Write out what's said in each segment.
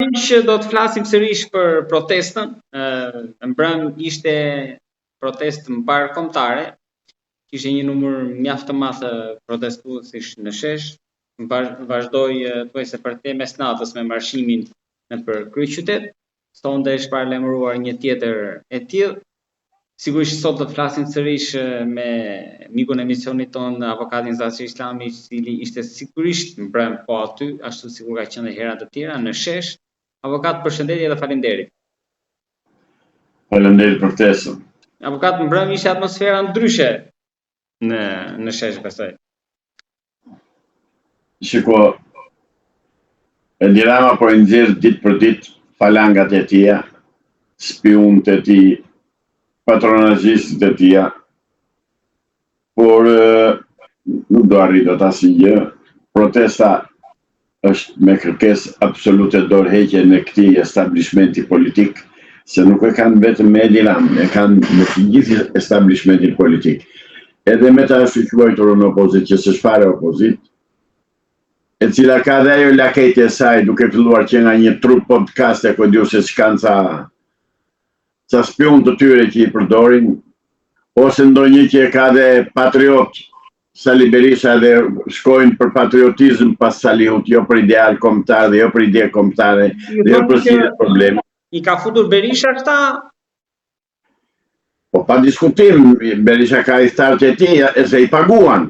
miq, do të flasim sërish për protestën. Ë mbrëm ishte protestë mbarëkombëtare. Kishte një numër mjaft të madh protestuesish në shesh. Vazhdoi thuajse përtej mesnatës me marshimin nëpër kryeqytet. Sonte është paralajmëruar një tjetër e tillë. Sigurisht sot do të flasim sërish me mikun e emisionit tonë, avokatin Zaçe Islami, i cili ishte sigurisht mbrëm po aty, ashtu sikur ka qenë dhe hera të tjera në shesh. Avokat, përshëndetje dhe faleminderit. Faleminderit për ftesën. Avokat, mbrëm ishte atmosfera ndryshe në në shesh besoj. Shiko, Edi Rama po i nxjerr ditë për ditë falangat e tija, spiunët e tij, patronazhistët e tija, por nuk do arrijë dot asnjë gjë. Protesta është me kërkesë absolute dorëheqjen e këtij establishmenti politik, se nuk e kanë vetëm me Edi Ramën, e kanë me të gjithë establishmentin politik. Edhe me të ashtuquajturën opozitë, që s'është fare opozitë, e cila ka dhe ajo lakejtë e saj duke filluar që nga një trupë podcast e ku di unë se ç'kanë ca ca spiunë të tyre që i përdorin, ose ndonjë që e ka dhe patriot Sali Berisha dhe shkojnë për patriotizëm pas Saliut, jo për ideal kombëtar dhe jo për ide kombëtare dhe jo për zgjidhje problemi. I ka futur Berisha këta? Po pa diskutim, Berisha ka ithtarët e tij, e se i paguan.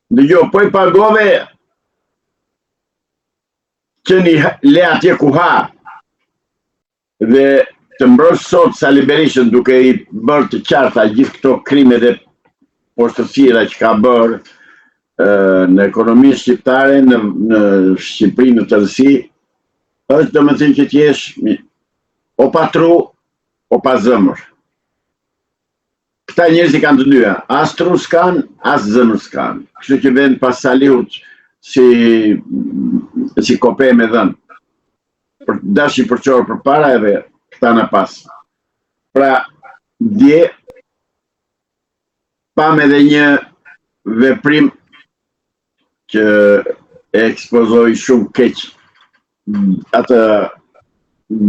Dëgjo, po i pagove qeni le atje ku ha. Dhe të mbrosh sot Sali Berishën duke i bërë të qarta gjithë këto krime dhe poshtërsira që ka bërë në ekonominë shqiptare, në, në Shqipëri në tërësi, është domethënë që të jesh o pa tru, o pa zemër. Këta njerëz i kanë të dyja, as tru s'kanë, as zemër s'kanë. Kështu që venë pas Saliut si, si kope me dhen. Për dashi për qorë përpara edhe këta na pas. Pra, dje, pamë edhe një veprim që e ekspozoi shumë keq atë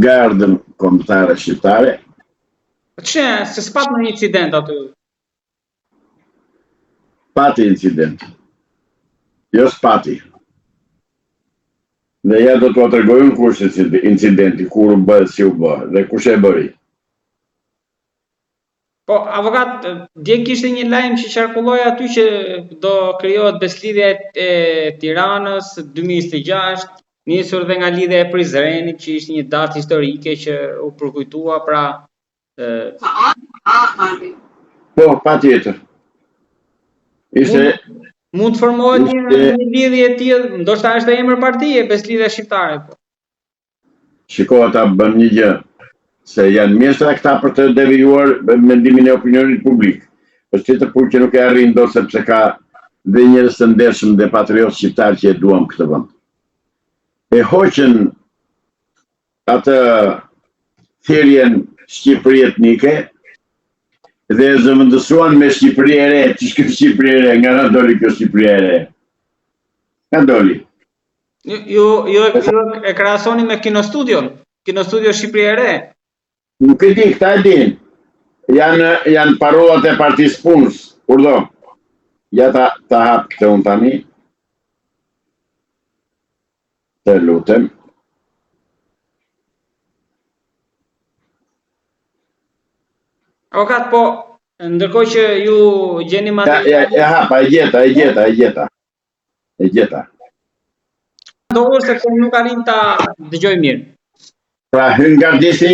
gardën kombëtare shqiptare. Që, se s'pat një incident aty? Pati incident. Jo s'pati. Dhe ja do t'ua tregoj unë ku është incidenti, kur u bë, si u bë, dhe kush e bëri. Po, avokat, dje kishte një lajm që qarkulloi aty që do krijohet Besëlidhja e Tiranës 2026, nisur dhe nga lidhja e Prizrenit, që ishte një datë historike që u përkujtua, pra Po, patjetër. Ishte mund, mund të formohet një, një lidhje e tillë, ndoshta është emër partie, Besëlidhja Shqiptare. Po. Shiko ata bënë një gjë, se janë mjeshtra këta për të devijuar mendimin e opinionit publik. Është tjetër punë që nuk e arrijnë dot sepse ka dhe njerëz të ndershëm dhe patriotë shqiptarë që e duam këtë vend. E hoqën atë thirrjen Shqipëri etnike dhe e zëvendësuan me Shqipëri e re, ç'është kjo Shqipëri e re, nga na doli kjo Shqipëri e re. Nga doli. Ju ju ju e krahasoni me Kinostudion, Kinostudio Shqipëri e re. Nuk e di, këta e din. Janë janë parollat e Partisë Punës. Urdhëro. Ja ta ta hap këtë unë tani. Të lutem. Avokat, po, ndërkohë që ju gjeni material... Ja, ja, ja hapa, e gjeta, e gjeta, e gjeta. E gjeta. Ndodhur sepse nuk arrin ta dëgjoj mirë. Pra hyn gardisti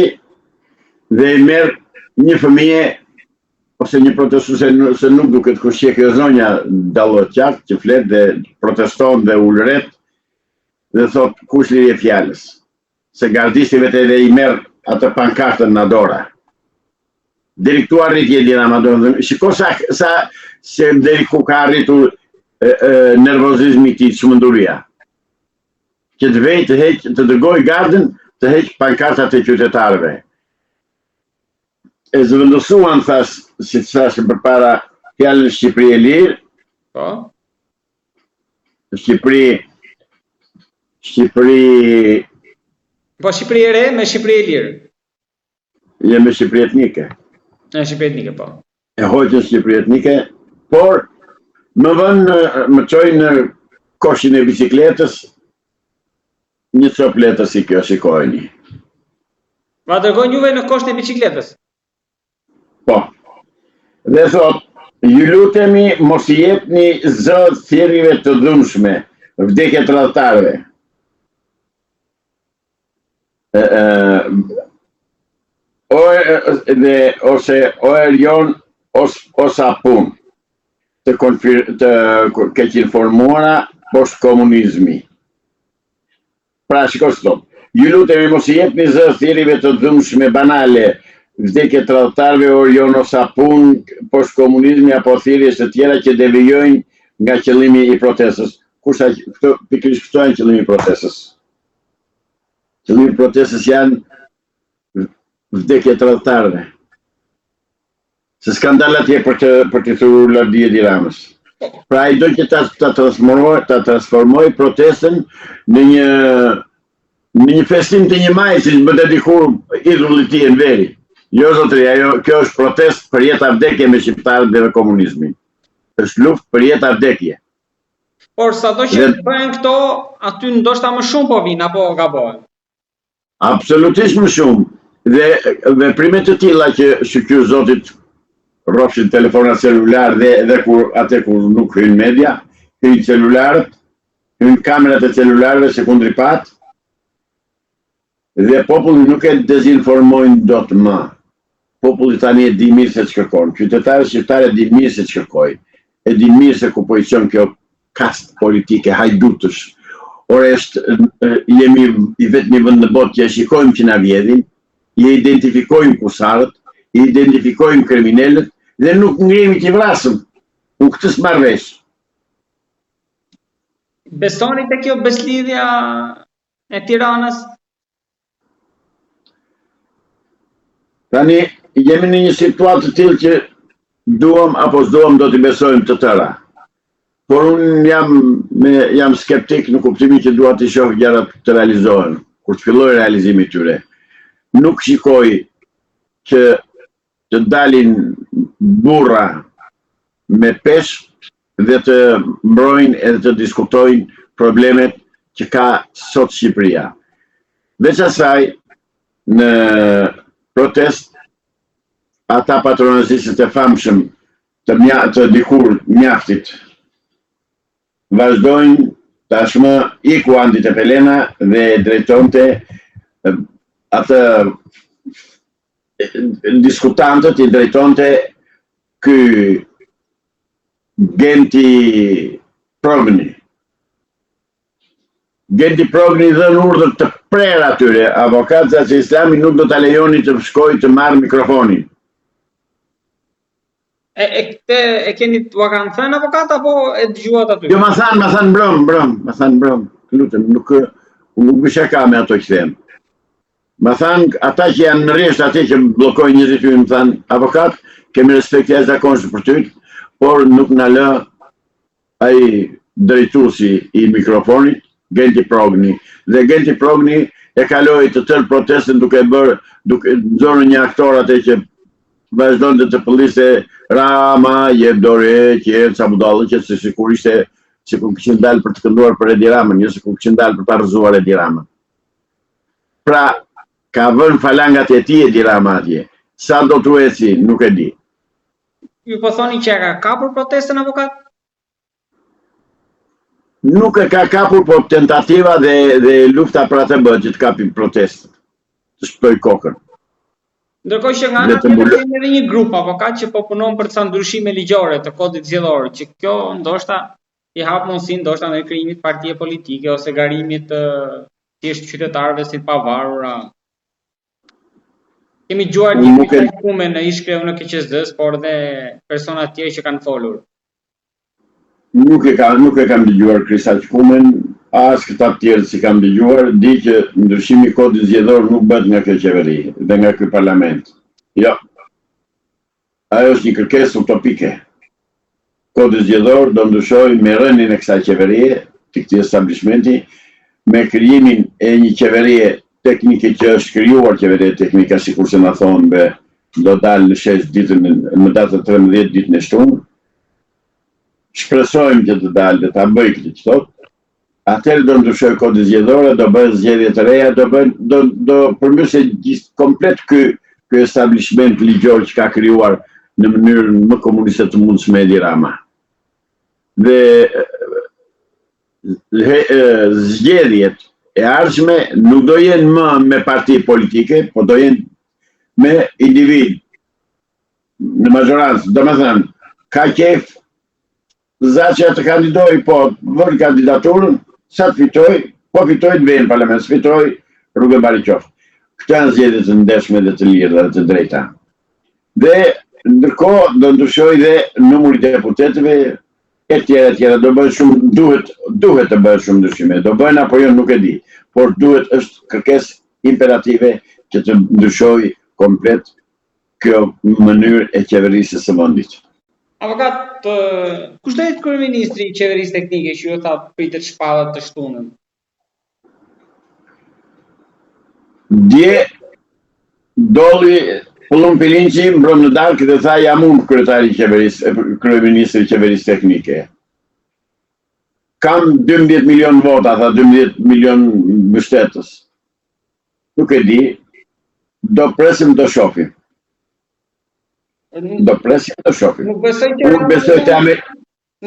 dhe i merr një fëmijë ose një protestuese se nuk duket kush qe kjo zonja dallohet qartë që flet dhe proteston dhe ulëret dhe thot ku është liria e fjalës. Se gardisti vetë edhe i merr atë pankartën nga dora. Deri këtu arriti Edi Rama, domethënë, shiko sa sa se deri ku ka arritur e, e, nervozizmi i tij, çmenduria. Që të vejë të heq, të dërgojë gardën, të heq pankartat e qytetarëve. E zëvendësuan, thash, si të thashë përpara, fjalën Shqipëri e lirë. Po. Shqipëri Shqipëri. Po Shqipëri e re me Shqipëri e lirë. Je me Shqipëri etnike. Në Shqipëri etnike, po. E hoqën Shqipëri etnike, por më vënë, më çojnë në koshin e bicikletës, një copë letër si kjo, shikojeni. Jua dërgojnë juve në koshin e bicikletës? Po. Dhe thotë, ju lutemi mos i jepni zë thirrjeve të dhunshme, vdekje tradhtarëve. O dhe ose o Erion os o sapun të konfir, të keqinformuara poshtë komunizmi. Pra shiko si thotë. Ju lutemi mos i jepni zë thirrjeve të dhunshme banale, vdekje tradhtarëve o Erion o sapun poshtë komunizmi apo thirrje të tjera që devijojnë nga qëllimi i protestës. Kush këto pikërisht këto janë qëllimi i protestës. Qëllimi i protestës janë vdekje tradhtarëve. Se s'kanë dalë atje për të për t'i thurur lavdi Edi Ramës. Pra ai do që ta ta transformojë, ta transformojë protestën në një në një festim të një maji siç bënte dikur idhulli i tij Enveri. Jo zotëri, ajo kjo është protestë për jetë a vdekje me shqiptarët dhe me komunizmin. Është luftë për jetë a vdekje. Por sado që dhe... bëhen këto, aty ndoshta më shumë po vijnë apo gabohem. Absolutisht më shumë. Dhe veprime të tilla që shyqyr Zotit rrofshin telefonat celular dhe edhe kur atë kur nuk hyn media, hyjnë celularët, hyjnë kamerat e celularëve sikundër i patë, Dhe populli nuk e dezinformojnë dot më. Populli tani e di mirë se ç'kërkon. Qytetarët shqiptarë e dinë mirë se ç'kërkojnë. E dinë mirë se ku po i çon kjo kastë politike hajdutësh. Ore është jemi i vetmi vend në botë që e shikojmë që na vjedhin, i identifikojmë kusarët, i identifikojmë kriminelët dhe nuk ngrihemi t'i vrasim. Unë këtë s'marr vesh. Besoni te kjo besëlidhja e Tiranës? Tani jemi në një situatë të tillë që duam apo s'duam do t'i besojmë të tëra. Por unë jam me jam skeptik në kuptimin që dua t'i shoh gjërat të realizohen, kur të fillojë realizimi i tyre. Nuk shikoj që të dalin burra me peshë dhe të mbrojnë edhe të diskutojnë problemet që ka sot Shqipëria. Veç asaj, në protestë, ata patronazhistët e famshëm të, mja, të dikur mjaftit, vazhdojnë tashmë iku Andi Tepelena dhe drejtonte atë diskutantët i drejtonte ky Genti Progni. Genti Progni i dhënë urdhër të prerë atyre, avokat Zaçe Islami nuk do ta lejoni të shkojë të marrë mikrofonin. E, e këtë e keni t'ua kanë thënë avokat apo e dëgjuat aty? Jo, ma thanë, ma thanë mbrëm, mbrëm, ma thanë mbrëm. Lutem, nuk nuk bëj shaka me ato që them. Ma thanë ata që janë në rresht atje që bllokojnë njerëzit më thanë, avokat, kemi respekt të jashtëzakonshëm për ty, por nuk na lë ai drejtuesi i mikrofonit, Genti Progni. Dhe Genti Progni e kaloi të tërë protestën duke bërë, duke nxorën një aktor atë që vazhdonte të pëlliste Rama, jep dorëheqje, ca budallëqe, se sikur ishte sikur kishin dalë për të kënduar për Edi Ramën, jo sikur kishin dalë për ta rrëzuar Edi Ramën. Pra, ka vënë falangat e tij Edi Rama atje. Sa do t'u eci, nuk e di. Ju po thoni që e ka kapur protestën avokat? Nuk e ka kapur, po tentativa dhe, dhe lufta për atë bëhet që të kapi protestën, të shpëtojë kokën. Ndërkohë që nga ana tjetër kemi edhe një grup avokat që po punon për ca ndryshime ligjore të kodit zgjedhor, që kjo ndoshta i hap mundësinë ndoshta ndaj krijimit partie politike ose garimit të thjesht qytetarëve si të pavarura. Kemi dëgjuar një nuk e Kumen në ish kreun e KQZ-s, por dhe persona të tjerë që kanë folur. Nuk e ka, nuk e kam dëgjuar Kristaq Kumen, as këta të tjerë s'i kam dëgjuar, di që ndryshimi i kodit zgjedhor nuk bëhet nga kjo qeveri dhe nga ky parlament. Jo. Ajo është një kërkesë utopike. Kodi zgjedhor do ndryshojë me rënien e kësaj qeverie, të këtij establishmenti, me krijimin e një qeverie. teknike që është krijuar qeveria teknike, sikurse na thonë be, do dalë në shesh ditën në datën 13 ditën e shtunë. Shpresojmë që të dalë dhe ta bëjë këtë që thotë. Atëherë do ndryshojë kodi zgjedhor, do bëhen zgjedhje të reja, do bëhen do do përmbyset gjithë komplet ky ky establishment ligjor që ka krijuar në mënyrën më komuniste të mundshme Edi Rama. Dhe zgjedhjet e ardhshme nuk do jenë më me parti politike, po do jenë me individ në mazhorancë. Domethënë, ka qejf Zaçja të kandidojë, po vërë kandidaturën, sa të fitojë, po fitoi të vejë në parlament, s'fitoi, rrugë e mbarë i qoftë. Këto janë zgjedhje të ndershme dhe të lira dhe të drejta. Dhe ndërkohë do ndryshojë dhe numri i deputetëve e tjera e tjera, do bëhen shumë, duhet, duhet të bëhen shumë ndryshime, do bëhen apo jo nuk e di, por duhet është kërkesë imperative që të ndryshojë komplet kjo mënyrë e qeverisjes së vendit. Avokat, kush do jetë kryeministri i qeverisë teknike që ju thatë pritet shpallet të shtunën? Dje doli Pëllumb Pilinçi mbrëmë në darkë dhe tha jam unë kryetari i qeverisë, kryeministri i qeverisë teknike. Kam 12 milion vota, tha 12 milion mbështetës. Nuk e di, do presim do shofim. Do presim do shofim. Nuk besoj që Unë besoj te Amer...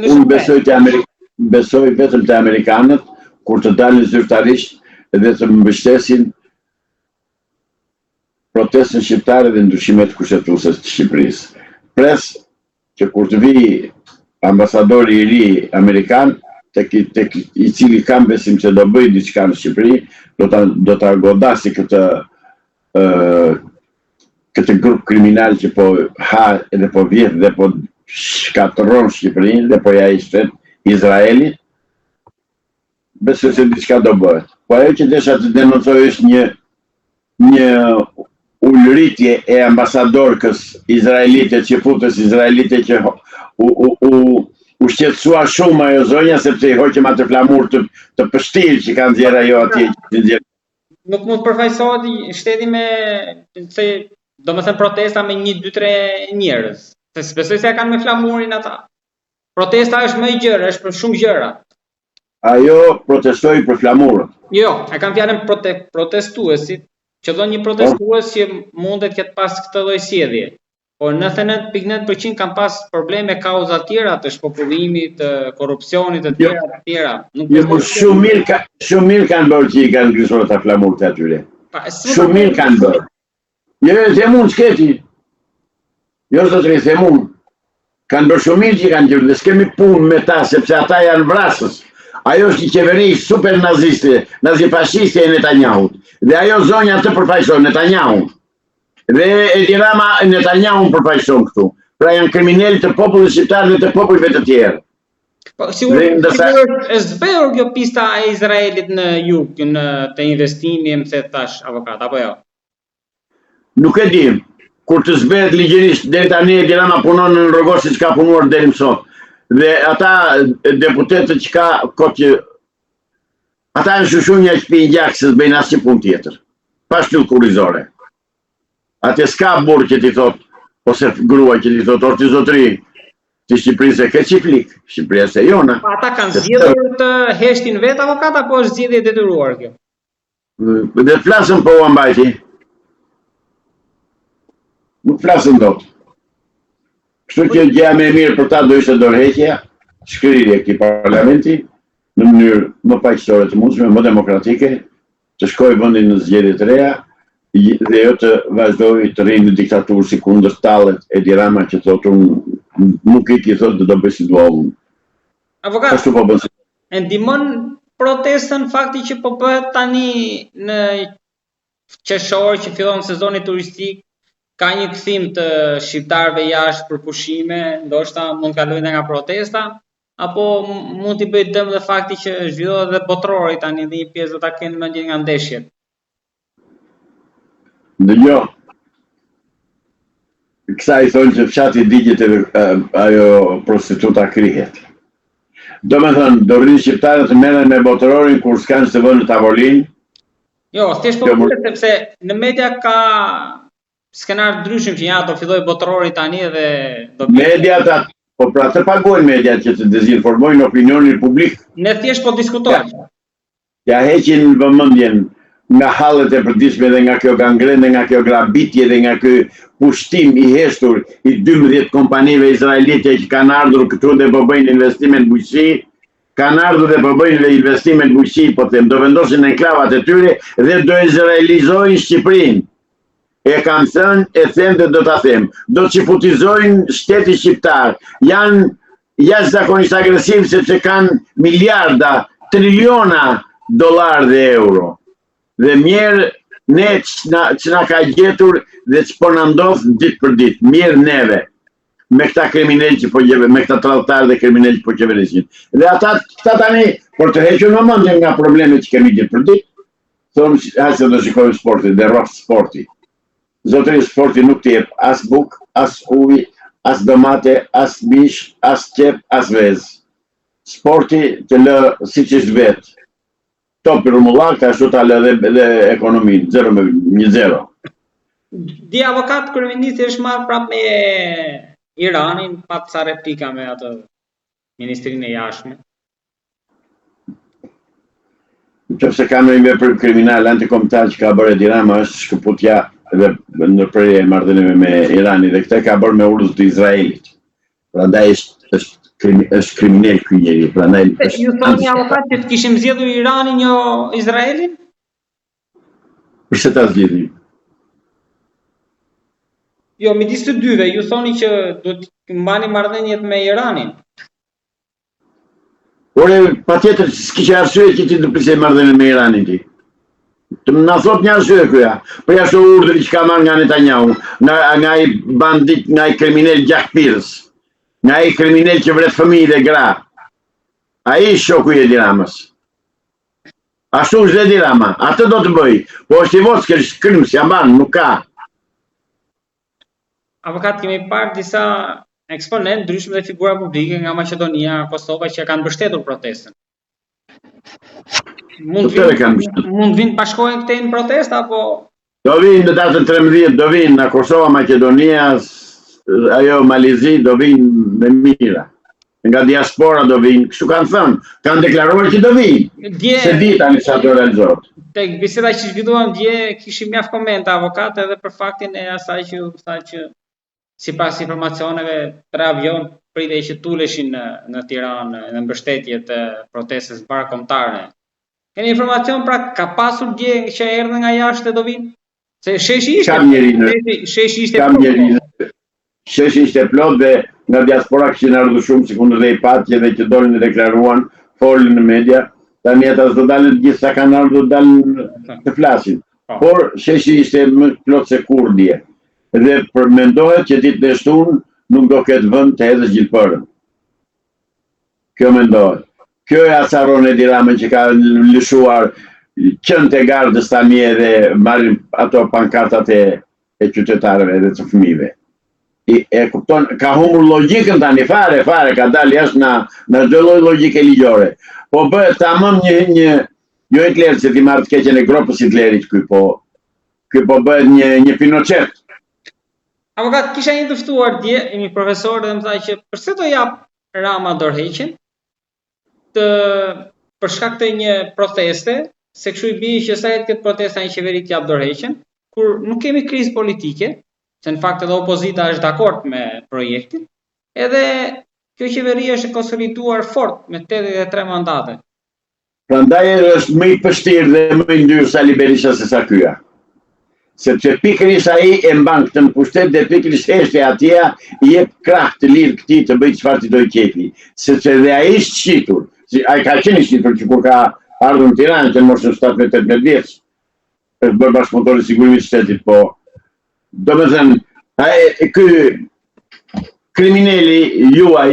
Unë besoj te Amerik... besoj vetëm te amerikanët kur të dalin zyrtarisht dhe të mbështesin protestën shqiptare dhe ndryshimet kushtetuese të Shqipërisë. Pres që kur të vijë ambasadori i ri amerikan, tek tek i cili kam besim se do bëjë diçka në Shqipëri, do ta do ta godasi këtë ë këtë grup kriminal që po ha dhe po vjedh dhe po shkatërron Shqipërinë dhe po ja i shet Izraelit, besoj se diçka do bëhet. Po ajo që desha të denoncoj është një një ulëritje e ambasadorkës izraelite, çifutës izraelite që u, u, u, u shqetësua shumë ajo zonja sepse i hoqëm atë flamur të, të pështirë që kanë nxjerrë ajo atje që nxjerr. Nuk mund të përfaqësohet shteti me se domethënë protesta me 1 2 3 njerëz. Se s'besoj se e kanë me flamurin ata. Protesta është më e gjerë, është për shumë gjëra. Ajo protestoi për flamurët. Jo, e kam fjalën prote protestuesit, qëllon një protestues që mundet të ketë pas këtë lloj sjellje. Por 99.9% kanë pas probleme kauza tjera të shpopullimit, të korrupsionit të jo. tjera të tjera. Nuk jo, po shumë mirë ka, shumë mirë kanë bërë që i kanë grisur ata flamurët e atyre. Shumë mirë kanë bërë. Jo, jo, them unë s'ke ti. Jo, zotëri, them unë. Kanë bërë shumë mirë që i kanë qërë, dhe s'kemi punë me ta, sepse ata janë vrasës. Ajo është një qeveri super naziste, nazifashiste e Netanyahut. Dhe ajo zonja të përfaqëson Netanyahun. Dhe Edi Rama Netanyahun përfaqëson këtu. Pra janë kriminelë të popullit shqiptar dhe të popujve të tjerë. Po, sigur, ndërsa... sigur është zbehur kjo pista e Izraelit në jug, në të investimi, më the tash avokat, apo jo? Nuk e di, kur të zbehet ligjërisht, deri tani Edi Rama punon në rrogoz siç ka punuar deri më sot. Dhe ata deputetët që ka kot që ata janë shushunja që pinë gjak se s'bëjnë asnjë punë tjetër. Pa shtyllë kurrizore. Atje s'ka burrë që t'i thotë ose grua që t'i thotë, or ti zotri, ti Shqipërinë s'e ke çiflik, Shqipëria është e jona. Po ata kanë zgjedhur të heshtin vetë avokat apo është zgjedhje e detyruar kjo? Dhe të flasën po ua mbajti. Nuk flasën dot. Kështu që gjëja më e mirë për ta do ishte dorëheqja, shkrirja e këtij parlamenti në mënyrë më paqësore të mundshme, më demokratike, të shkojë vendi në zgjedhje të reja dhe jo të vazhdojë të rrijë në diktaturë sikundër tallet Edi Rama që thotë unë nuk iki thotë dhe do bëj si dua unë. Avokat, Ashtu po bën si. E ndihmon protestën fakti që po bëhet tani në qershor që fillon sezoni turistik, ka një kthim të shqiptarëve jashtë për pushime, ndoshta mund të kalojnë nga protesta, apo mund t'i bëjë dëm dhe fakti që zhvillohet edhe botërori tani dhe një pjesë do ta kenë mendjen nga ndeshjet. Dëgjo, kësaj i thonë që fshati digjet edhe ajo prostituta krihet. Domethënë, do rrinë shqiptarët të merren me botërorin kur s'kanë ç'të vënë në tavolinë? Jo, thjesht po pyes sepse në media ka skenar të ndryshëm që ja do fillojë botërori tani dhe do Mediat atë, po pra të paguajnë mediat që të dezinformojnë opinionin publik. Ne thjesht po diskutojmë. Ja. T'ia heqin vëmendjen nga hallet e përditshme dhe nga kjo gangrenë dhe nga kjo grabitje dhe nga ky pushtim i heshtur i 12 kompanive izraelite që kanë ardhur këtu dhe po bëjnë investime në bujqësi, kanë ardhur dhe po bëjnë investime në bujqësi, po them, do vendosin enklavat e tyre dhe do izraelizojnë Shqipërinë. E kam thënë, e them dhe do ta them. Do të çifutizojnë shtetin shqiptar. Janë jashtëzakonisht agresivë sepse kanë miliarda, triliona dollarë dhe euro. Dhe mjerë ne ç'na ka gjetur dhe ç'po na ndodh ditë për ditë. Mjerë neve me këta kriminelë që po qever, me këta tradhtarë dhe kriminelë që po qeverisin. Dhe ata këta tani për të hequr vëmendjen nga problemet që kemi ditë për ditë, Thonë, hajde se do shikojmë sportin dhe rroftë sporti. Zotëri sporti nuk të jep as bukë, as ujë, as domate, as mish, as qepë, as vezë. Sporti të lë siç është vetë. Top i rrumullakët, ashtu ta lë dhe, dhe ekonominë, 0 me 1 0. Di avokat kryeministri është marrë prapë me Iranin, pat ca replika me atë ministrinë e jashtme. Në qoftë se ka ndonjë veprim kriminal antikombëtar që ka bërë Edi Rama është shkëputja dhe ndërprerja e marrëdhënieve me Iranin dhe këtë e ka bërë me urdhër të Izraelit. Prandaj është është krimi, është kriminal ky njeri, prandaj është Ju thoni avokat që të kishim zgjedhur Iranin jo Izraelin? Përse ta zgjidhnim? Jo, midis të dyve, ju thoni që duhet të mbani marrëdhëniet me Iranin. Ore, patjetër, s'kishe arsye që ti të prisje marrëdhëniet me Iranin ti. Të më na thotë një arsye ky ja. Përjashto urdhrin që ka marrë nga Netanyahu, nga, nga ai bandit, nga ai kriminel gjakpirës, nga ai kriminel që vret fëmijë dhe gra. Ai është shoku i Edi Ramës. Ashtu është Edi Rama, atë do të bëjë, po është i vockël, është krim, s'ia mban, nuk ka. Avokat kemi parë disa eksponentë ndryshëm dhe figura publike nga Maqedonia, Kosova që e kanë mbështetur protestën. Mund të vinë, mund të vinë të bashkohen këtej në protestë apo Do vinë në datën 13, do vinë nga Kosova, Maqedonia, ajo Mali i Zi, do vinë me mijëra. Nga diaspora do vinë, kështu kanë thënë, kanë deklaruar që do vinë. Dje, S'e di tani sa do realizohet. Tek biseda që zhvilluam dje, kishim mjaft komente avokat edhe për faktin e asaj që u tha që sipas informacioneve tre avionë pritej që të uleshin në në Tiranë në mbështetje të protestës mbarëkombëtare. Keni informacion pra ka pasur dje që erdhën nga jashtë dhe do vinë? Se sheshi ishte Kam njeri në sheshi, sheshi ishte kam njeri në sheshi ishte plot dhe nga diaspora kishin ardhur shumë sikundër dhe i patë dhe që dolën e deklaruan, folën në media. Tani ata s'do dalin të gjithë sa kanë ardhur dalin të flasin. Po. Por sheshi ishte më plot se kurrë dje. Dhe për mendohet që ditën e shtunë nuk do ketë vend të hedhësh gjilpërën. Kjo mendohet. Kjo e acaron Edi Ramën që ka lëshuar qentë e gardës tani edhe marrin ato pankartat e, e qytetarëve dhe të fëmijëve. I, e kupton, ka humbur logjikën tani fare, fare, ka dalë jashtë nga, nga çdo lloj logjike ligjore. Po bëhet tamam një, një, jo Hitler se t'i marrë të keqen e gropës Hitlerit ky, po ky po bëhet një, një Pinochet. Avokat, kisha një të ftuar dje, një profesor dhe më tha që përse do jap Rama dorëheqjen të për shkak të një proteste, se kështu i bie që sa herë të ketë protesta një qeveri të jap dorëheqjen, kur nuk kemi krizë politike, se në fakt edhe opozita është dakord me projektin, edhe kjo qeveri është e konsoliduar fort me 83 mandate. Prandaj është më i pështirë dhe më i ndyrë Sali Berisha se sa ky ja. Sepse pikërisht ai e mban këtë në pushtet dhe pikërisht heshtja e tij i jep krah të lirë këtij të bëjë çfarë t'i dojë qejfi. Sepse dhe ai është shitur, si ai ka qenë i shitur që kur ka ardhur në Tiranë që në moshën 17-18 vjeç, është bërë bashkëpunëtor i sigurimit të shtetit, po domethënë, ai ky krimineli juaj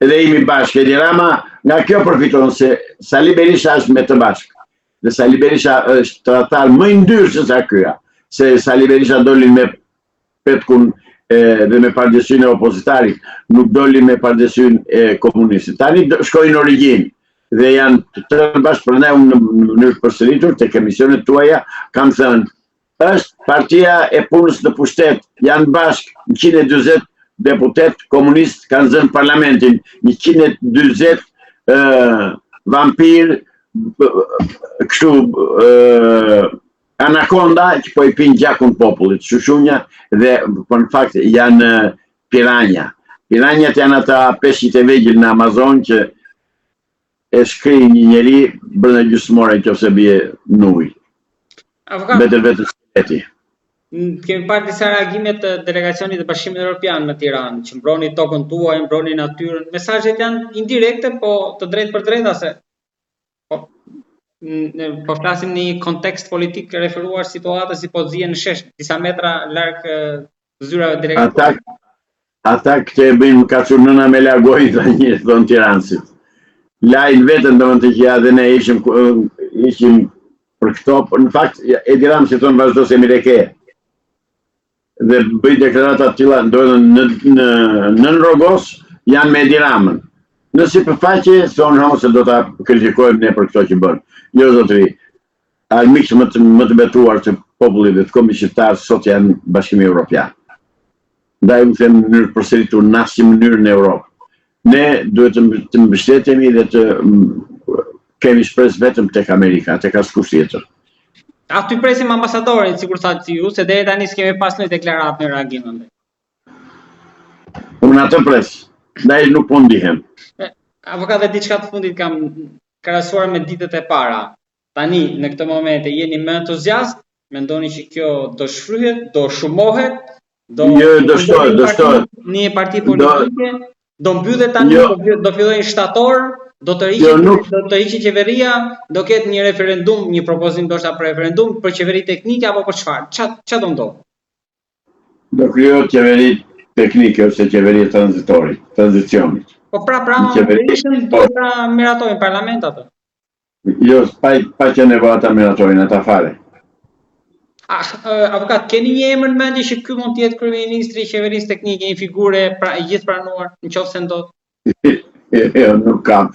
dhe imi bashkë Edi Rama nga kjo përfiton se Sali Berisha është me të bashkë. Dhe Sali Berisha është tradhtar më i ndyrë se sa ky ja. Se Sali Berisha doli me petkun e, dhe me pardesinë e opozitarit, nuk doli me pardesinë e komunistit. Tani shkoi në origjinë. Dhe janë të tërë bashkë prandaj unë në mënyrë të përsëritur tek emisionet tuaja kam thënë është partia e punës në pushtet, janë bashkë 140 deputetë komunistë kanë zënë parlamentin, 140 ë vampirë kështu ë anakonda që po i pinë gjakun popullit, shushunja dhe po në fakt janë piranja. Piranjat janë ata peshqit e vegjël në Amazon që e shkrijnë një njeri brenda gjysmë ore në qoftë se bie në ujë. Avokat, Mbetet vetëm skeleti. Kemi parë disa reagime të delegacionit të Bashkimit Evropian në Tiranë, që mbroni tokën tuaj, mbroni natyrën. Mesazhet janë indirekte, po të drejtpërdrejta se po ne po flasim në një kontekst politik referuar situatës si po zihen në shesh disa metra larg zyrave delegacionit. Ata ata këtë e bëjnë më ka nëna me la gojën tha një thonë tiransit. Lajnë veten domethënë që ja dhe ne ishim ishim për këto, por në fakt Edi Rama si thonë vazhdo se mirë e ke. Dhe bëj deklarata të tilla, ndodhen në në nën rrogoz janë me Edi Ramën. Në sipërfaqe thonë ho se do ta kritikojmë ne për këto që bën. Jo zotëri, armiqtë më të më të betuar të popullit dhe të kombit shqiptar sot janë Bashkimi Evropian. Ndaj unë them në mënyrë të përsëritur në asnjë mënyrë në Europë. Ne duhet të, të mbështetemi dhe të kemi shpresë vetëm tek Amerika, tek askush tjetër. Aty presim ambasadorin, sikur thatë ju, se deri tani s'kemi pas një deklaratë në reagim andaj. Unë atë pres, ndaj nuk po ndihem. Avokat dhe diçka të fundit kam krahasuar me ditët e para. Tani, në këtë moment, jeni më entuziast? Mendoni që kjo do shfryhet, do shumohet, do jo, do shtohet, do shtohet. Në një parti politike, do, do mbyllet tani, jo, do, do fillojë në shtator, do të jo, nuk... do të hiqet qeveria, do ketë një referendum, një propozim ndoshta për referendum për qeveri teknike apo për çfarë? Ça ça do ndodhë? Do krijohet qeveri teknike ose qeveri e tranzitorit, tranzicionit. Po pra pra, qeveri... do ta miratojnë parlament atë. Jo, pa, pa qenë nevoja ta miratojnë ata fare. Ah, avokat, keni një emër në mendje që ky mund të jetë kryeministri i qeverisë teknike, një figurë pra e gjithëpranuar, në qoftë se ndodh? Jo, nuk kam.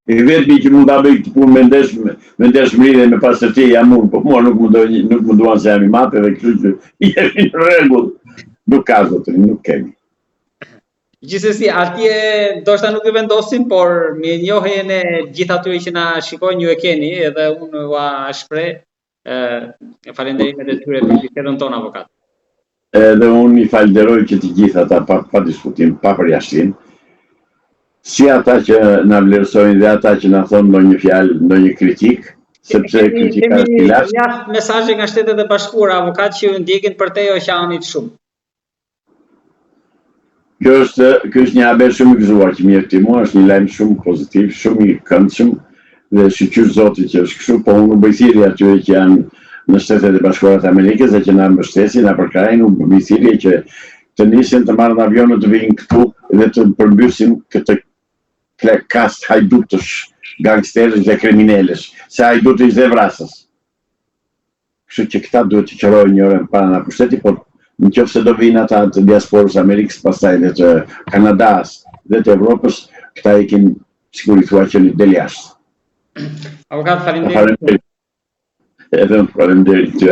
I vetmi që mund ta bëj këtë punë me ndershme, me ndershmëri dhe me pastërti jam unë, po mua nuk më do, nuk më duan se jam i madh edhe kështu që jemi në rregull. Nuk ka zotëri, nuk kemi. Gjithsesi, atje ndoshta nuk e vendosim, por mirënjohjen e gjithë atyre që na shikojnë ju e keni, edhe unë ua shpreh e falënderimet e tyre për bisedën tonë avokat. Edhe unë i falënderoj që të gjithë ata pa, pa diskutim, pa përjashtim, si ata që na vlerësojnë dhe ata që na thonë ndonjë fjalë, ndonjë kritikë, sepse kritika është ilaç. Kemi mjaft mesazhe nga Shtetet e Bashkuara, avokat që ju ndjekin përtej oqeanit shumë. Kjo është, ky është një haber shumë i gëzuar që më jep ti mua, është një lajm shumë pozitiv, shumë i këndshëm dhe shyqyr Zotit që është kështu, po unë u bëj thirrje atyre që janë në Shtetet e Bashkuara të Amerikës dhe që na mbështesin, na përkrahin, u bëj thirrje që të nisen të marrin avionët të vijnë këtu dhe të përmbysim këtë kast hajdutësh, gangsterësh dhe kriminelësh, se hajdutësh dhe vrasës. Kështu që këta duhet të qërohen një orë më para nga pushteti, por në qoftë se do vijnë ata të diasporës Amerikës, pastaj dhe të Kanadas dhe të Evropës, këta ikin sikur i thua qenit del jashtë. Avokat, faleminderit. Edhe unë faleminderit ty.